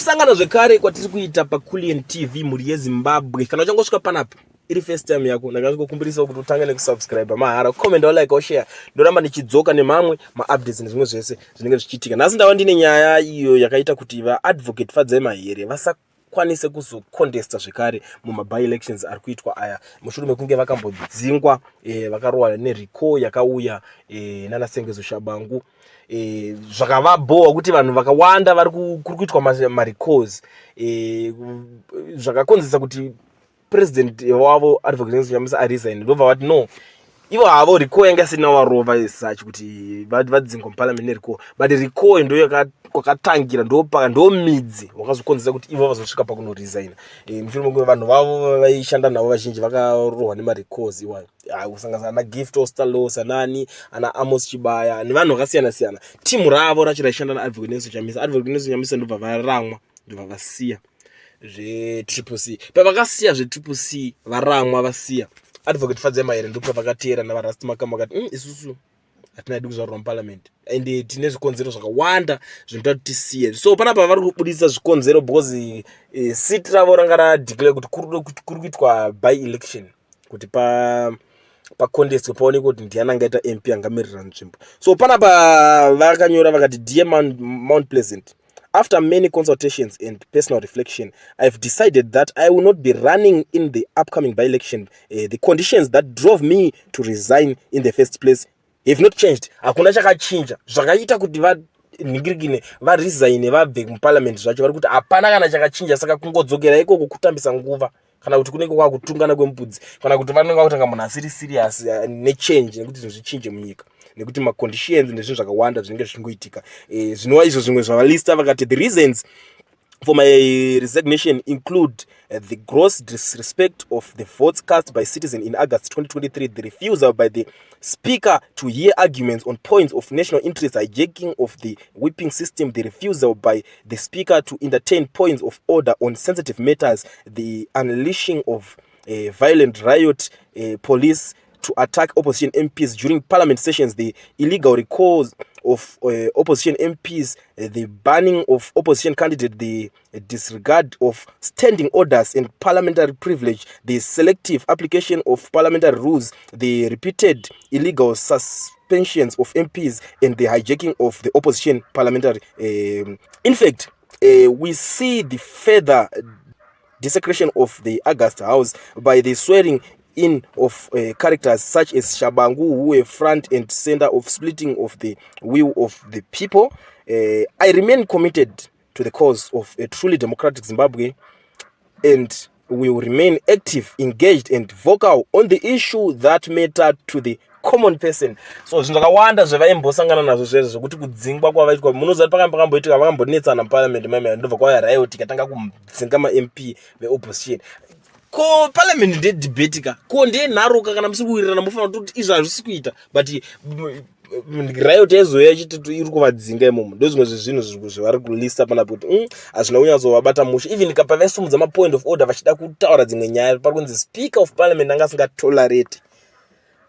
Kusangana zvekare kwatiri kuita paCulian TV, mhuri yeZimbabwe. Kana uchangosvika panapa iri first time yako, ndakazvikukumbirisa kuti utange nekusubscribe mahara, comment, like, share. Ndoramba ndichidzoka nemamwe maupdates nezvimwe zvese zvinenge zvichiitika. Nhasi ndava ndine nyaya iyo yakaita kuti vaAdvocate Fadzai Mahere vasakwanise kuzocontesta zvekare mumaby elections ari kuitwa aya, mushure mekunge vakambodzingwa, vakarohwa nerecall yakauya nanaSengezo Tshabangu. Zvakavabhowa kuti vanhu vakawanda vari kuri kuitwa marecalls, zvakakonzeresa kuti president wavo, Advocate Nelson Chamisa, aresign. Ndobva vati no, ivo havo recall yanga isina varova as such kuti vadzingwa muparliament nerecall, but recall ndo kwakatangira, ndo midzi wakazokonzeresa kuti ivo vazosvika pakunoresigna, mushure mekunge vanhu vavo vaishanda navo vazhinji vakarohwa nemarecalls iwayo, kusanganisa ana Gift Ostallos, anani ana Amos Chibaya nevanhu vakasiyana siyana. Timu ravo racho raishanda naAdvocate Nelson Chamisa, Advocate Nelson Chamisa, ndobva varamwa, ndobva vasiya zveTriple C. Pavakasiya zveTriple C, varamwa, vasiya, Advocate Fadzai Mahere ndo pavakateera naVaRast Makama, vakati, isusu hatina kuzvarurwa muparliament and tine zvikonzero zvakawanda zvinoita kuti tisiye." So panapa vari kubudisa zvikonzero because seat ravo ranga radeclare kuti kuri kuitwa by election, kuti pa pacontest paonekwe kuti ndiani angaita MP angamirira nzvimbo. So panapa vakanyora vakati, "Dear Mount Pleasant, after many consultations and personal reflection, I've decided that I will not be running in the upcoming by-election. The conditions that drove me to resign in the first place have not changed." Hakuna chakachinja. Zvakaita kuti vanhingirikine, varesign, vabve muparliament zvacho, vari kuti hapana kana chakachinja, saka kungodzokera ikoko kutambisa nguva, kana kuti kunenge kwakutungana kwembudzi, kana kuti vanenge vakutanga munhu asiri serious nechange, nekuti zvinhu zvichinje munyika, nekuti maconditions nezvinhu zvakawanda zvinenge zvichingoitika, zvinova izvo zvimwe zvavalista. Vakati, "The reasons for my resignation include the gross disrespect of the votes cast by citizens in August 2023, the refusal by the Speaker to hear arguments on points of national interest, hijacking of the whipping system, the refusal by the Speaker to entertain points of order on sensitive matters, the unleashing of a violent riot police to attack opposition MPs during parliament sessions, the illegal recalls of opposition MPs, the banning of opposition candidate, the disregard of standing orders and parliamentary privilege, the selective application of parliamentary rules, the repeated illegal suspensions of MPs, and the hijacking of the opposition parliamentary. In fact, we see the further desecration of the august house by the swearing in of characters such as Tshabangu, who were front and center of splitting of the will of the people. I remain committed to the cause of a truly democratic Zimbabwe and will remain active, engaged and vocal on the issue that matter to the common person." So zvinhu zvakawanda zvavaimbosangana nazvo zvezvo zvokuti kudzingwa kwavaitwa, munoziva kuti pakamboitika vakambonetsana muparliament maimai, ndobva kwauya riot ikatanga kudzinga maMP veopposition. Ko parliament ndedebate ka, ko ndenharuka? Kana musiri kuwirirana, mufanira kutoti izvo hazvisi kuita, but riot yaizouya ichiti iri kuvadzinga imomo. Ndo zvimwe zvezvinhu zvavari kulista panapa kuti hazvina kunyatsovabata mushe. Even pavaisumudza mapoint of order vachida kutaura dzimwe nyaya, pari kunzi Speaker of Parliament anga asingatolerate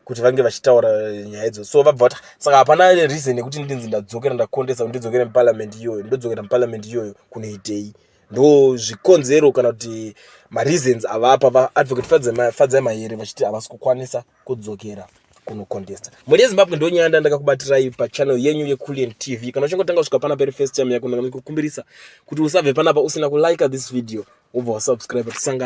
kuti vange vachitaura nyaya idzo. So vabva vati saka hapana reason yekuti ndinzi ndadzokera, ndacontesta kuti ndidzokere muparliament iyoyo. Ndodzokera muparliament iyoyo kunoitei? Ndo zvikonzero kana kuti mareasons avapa vaAdvocate Fadzai Mahere vachiti havasi kukwanisa kudzokera kunocontesta. Mhuri yeZimbabwe, ndo nyaya ndandakakubatirai pachannel yenyu yeCulian TV. Kana uchingotanga kusvika panapa iri first time yako, ndakakukumbirisa kuti usabve panapa usina kulike this video, wobva wasubscribe. Tisangane.